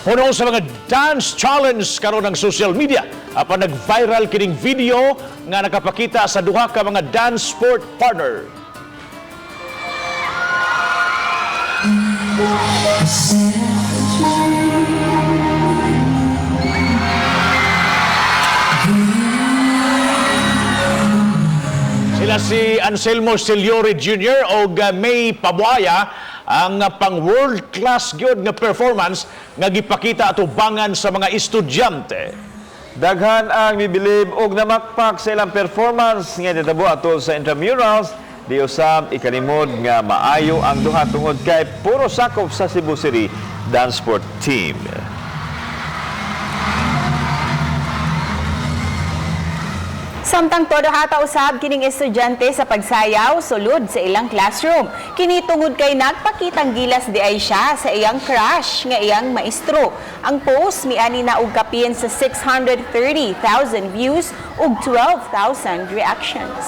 Puno sa mga dance challenge karon ng social media apan nag-viral kining video nga nakapakita sa duha ka mga dance sport partner. Sila si Anselmo Seliore Jr. o May Pabuaya ang pang world class gyud nga performance nga gipakita atubangan sa mga estudyante. Daghan ang mibilib og namakpak sa ilang performance nga nitabo atol sa intramurals. Di usab ikalimod nga maayo ang duha tungod kay puro sakop sa Cebu City Dance Sport Team. Samtang todo hata usab kining estudyante sa pagsayaw sulod sa ilang classroom. Kini tungod kay nagpakitang gilas di ay siya sa iyang crush nga iyang maestro. Ang post miani na og kapin sa 630,000 views ug 12,000 reactions.